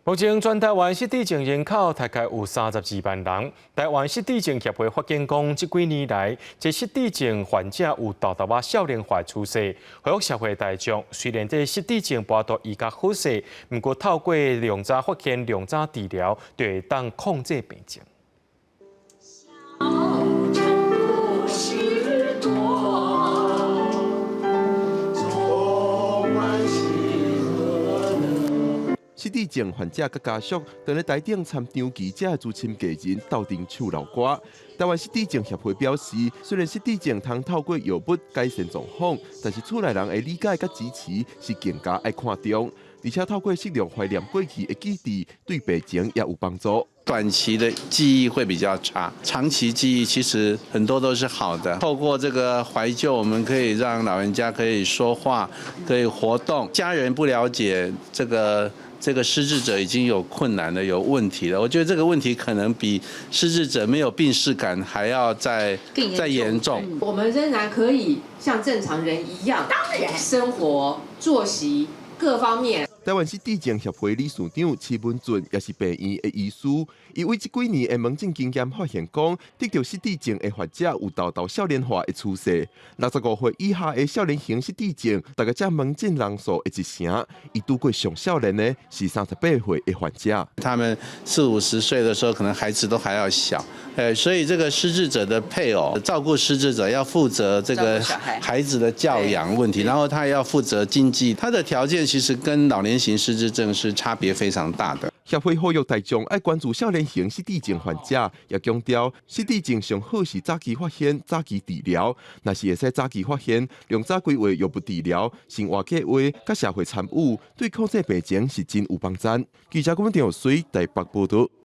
目前全台灣失智症人口大概有32萬人。台灣失智症協會發現講，這幾年來，這失智症患者有沓沓仔少年化趨勢。呼籲社會大眾，雖然這失智症無法度醫較好勢，毋過透過量早發現、量早治療，就會當控制病情。小城故事多，縱觀星河樂。失智症患者佮家屬，佇咧台頂參長期遮的資深藝人鬥陣唱老歌。台灣失智症協會表示，雖然失智症通透過藥物改善狀況，但是厝內人的理解佮支持是更加愛看重，而且透過適量懷念過去的記憶，對病情也有幫助。短期的記憶會比較差，長期記憶其實很多都是好的。透過這個懷舊，我們可以讓老人家可以說話，可以活動。家人不了解這個失智者已經有困難了，有問題了。我覺得這個問題可能比失智者沒有病識感還要再嚴重。我們仍然可以像正常人一樣，當然生活作息各方面。台灣失智症協會理事長徐文俊也是病院的醫師，伊為這幾年的門診經驗發現講，得著失智症的患者有沓沓少年化的趨勢。65歲以下的少年型失智症，大概佔門診人數的一成。伊拄過上少年的是38歲的患者。他們四五十歲的時候，可能孩子都還要小，所以這個失智者的配偶照顧失智者，要負責這個孩子的教養問題，然後他也要負責經濟，他的條件其實跟老年型失智症是差別非常大的。協會呼籲大眾愛關注少年型失智症患者，也強調失智症上好是早期發現、早期治療。若是會使早期發現，量早規劃藥物治療、生活計劃、佮社會參與，對控制病情是真有幫助。記者郭文調水台北報道。